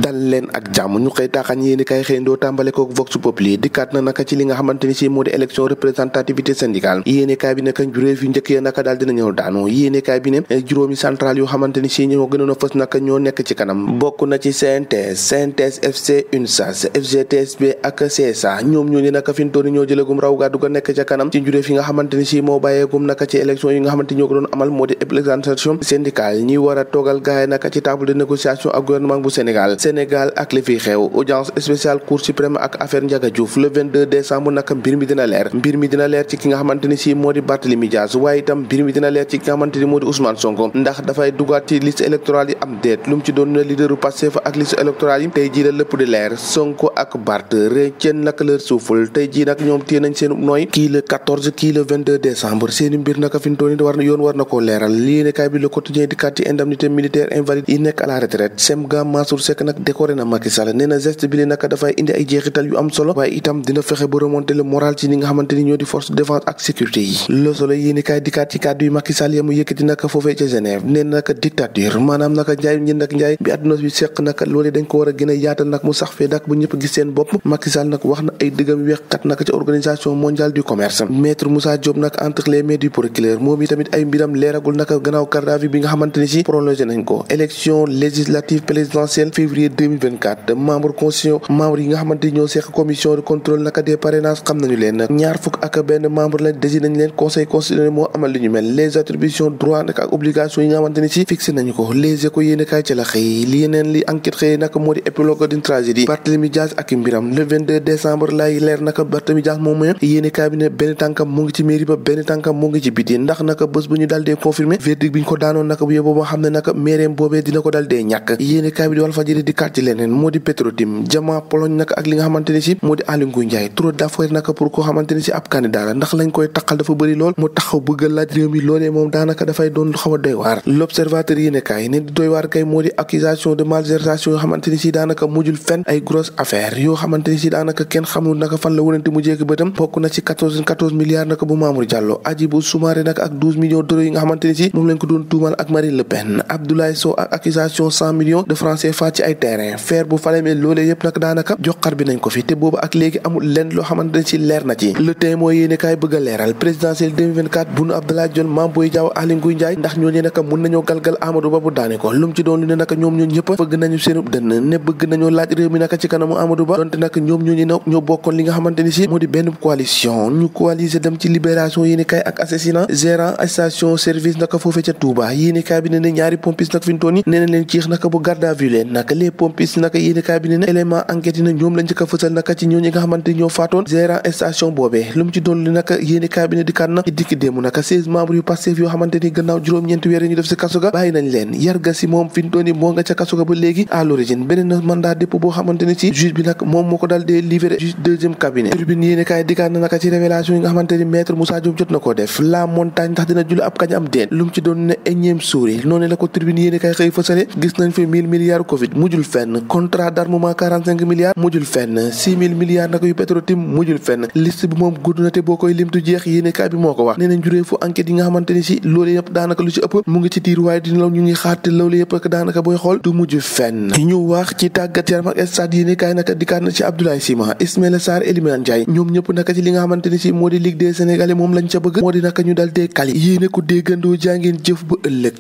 dal leen ak jàmm ñu xëy taaxañ yéeni kay xëyndoo tàmbale ko Vox Populi dikkaat na naka ci li nga xamante ni si moo di élection représentativité syndicale yéeni kaay bi ne kañ juróom fi njëkk ya naka daal dina ñëw daanu yéeni kaay bi ne juróomi central yoo xamante ni si ñoo gënoon a fës naka ñoo nekk ci kanam bokk na ci CNTS FC UNSAS FGTSB ak CSA ñoom ñooñu naka fi ñu toll ñoo jëlagum raw gàddu ga nekk ca kanam ci juróom fi nga xamante ni si moo bàyyeegum naka ci élection yi nga xamante ñoo ko doon amal moo di représentation syndicale ñi war a toogal gaay naka ci table de négociation ak gouvernement bu Sénégal ak li fi xew audience spéciale cour suprême ak affaire Ndiaga Diouf le 22 décembre naka mbir mi dina leer ci ki nga xamante ni si moo di Barthélémy Dias waaye itam mbir mi dina leer ci ki nga xamante ni moo di Ousmane Sonko ndax dafay dugaat ci liste électorale yi am déet lu mu ci doon ne leaderu Pastef ak liste électorale yi tey jii la lépp di leer Sonko ak Bart rëcceen naka leur suuful tey jii nag ñoom téye nañ seen nooy kii le 14 kii le 22 décembre seeni mbir naka fi mu toll nii yoon war na koo leeral lii ne kaay bi le quotidien di kat ci indemnité militaire invalide yi nekk à la retraite Semga Mansour Seck nag décoré na Macky Sall nee na geste bi li naka dafay indi ay jeexital yu am solo waaye itam dina fexe ba remonter le moral ci ñi nga xamante ni ñoo di force de défense ak sécurité yi Le Soleil yéeni kaay dikkaat ci kàddu yu Macky Sall ya mu yëkkati naka foofee ca Genève nee na naka dictature maanaam naka njaay ñënd ak njaay bi àdduna bi seq naka loolee dañ ko war a gën a yaatal nag mu sax fee dak bu ñëpp gis seen bopp Macky Sall nag wax na ay dëggam weexkat naka ca organisation mondiale du commerce maître Moussa Diop nag entre les mains du procureur moom i tamit ay mbiram leeragul naka gannaaw garde à vue bi nga xamante ni si prolongé nañ ko élection législative présidentielle février 2024 membre yi nga xamante ni ñoo seq commission de contrôle naka des parrainages xam nañu leen ñaar fukk ak benn membre lañ désigné nañ leen conseil constitutionnel moo amal li ñu mel les attributions droits nag ak obligations yi nga xamante ni si fixé nañu ko les échos yéene kaay ci la xëy li yeneen li enquête xëy naka moo di épilogue d'une tragédie Barthélémy Dias ak mbiram le 22 décembre lay leer naka Barthélémy Dias moom mooy yéene kaay bi ne benn tànkam mu ngi ci mairie ba benn tànkam mu ngi ci biti ndax naka bés bu ñu dal dee confirmé verdict bi ñu ko daanoon naka bu yóbbu ba xam ne naka maireem boobee dina ko dal dee ñàkk yéene kaay bi di Walfadjri di kat ci leneen moo di Petrotim Jama Pologne naka ak li nga xamante ni si moo di Aly Ngouille Ndiaye trop d'affaires naka pour koo xamante ni si ab candidat la ndax lañ koy taqal dafa bëri lool mu taxaw bëgg laaj réew mi loolee moom daanaka dafay doon xaw a doy waar l'observateur yéene kaay ne di doy waar kay moo di accusation de malversation yoo xamante ni si daanaka mujjul fenn ay grosse affaire yoo xamante ni si daanaka kenn xamul naka fan la wërante mu jékki bëtam bokk na ci 14 milliards naka bu Mamour Diallo Hadjibou Soumaré naka ak 12 millions d'euros yi nga xamante ni si moom lañ ko doon tuumal ak Marine Le Pen Abdoulaye Sow ak accusation 100 millions de francs CFA ci ay terrain faire bu Falémé loolee yëpp nag daanaka joxar bi nañ ko fi te boobu ak léegi amul lenn loo xamante ne ci leer na ci le temps mooy yéene kaay bëgg a leeral présidentielle 2024 Boun Abdallah Dionne Mame Boye Diao Aly Ngouille Ndiaye ndax ñooñu naka mun nañoo galgal Amadou Ba bu daane ko lu mu ci doon lu ne naka ñoom ñooñu ñëpp bëgg nañu seenub dënn ne bëgg nañoo laaj réew mi naka ci kanamu Amadou Ba donte naka ñoom ñooñu ñoo bokkoon li nga xamante ni si moo di benn coalition ñu coaliser dem ci libération yéene kaay ak assassinat gérant station service naka foofee ca Touba yéene kaay bi ne ne ñaari pompiste nag fi ñu toon yi nee na leen ciix naka bu garde à vue leen naka les pompistes naka yéene kaay bi ne ne élément enquête yi na ñoom lañ njëkk a fësal naka ci ñooñu nga xamante ñoo faatoon gérant station boobee lu mu ci doon li naka yéene kaay bi ne dikkaat na ci dikki déemu naka 16 membres yu Pastef yoo xamante ni gannaaw juróom-ñeenti weer ñu def si kaso ga bàyyi nañ leen yarga si moom fi ñu toon yi moo nga ca kaso ga ba léegi à l'origine beneen mandat dépôt boo xamante ni ci juge bi nag moom moo ko dal dee livré juge deuxième cabinet tribune yéene kaay dikkaat na naka ci révélation yi nga xamante ni maître Moussa Diop jot na koo def la montagne ndax dina julli ab kañ am déet lu mu ci doon ne énième souris noonu la ko tribune yéene kaay xëy fësale gis nañ fi 1000 milliards Covid mujjul fenn contrat d'armement 45 milliards mujjul fenn 6000 milliards naka yu Petrotim mujjul fenn liste bi moom gudd na te boo koy limtu jeex yéene kaay bi moo ko wax nee nañ juree fu enquête yi nga xamante ni si loolu yëpp daanaka lu ci ëpp mu ngi ci tiir waaye dina law ñu ngi xaar te loolu yëpp ak daanaka booy xool du mujj fenn ñu wax ci tàggat yaram ak stade yéene kaay naka dikkaat na ci Abdoulaye Sima Ismaïla Sarr Elimane Ndiaye ñoom ñëpp naka ci li nga xamante ni si moo di Ligue des Sénégalais moom lañ ca bëgg moo di naka ñu dal dee kali yéene ko déggandoo jàngeen jëf ba ëllëg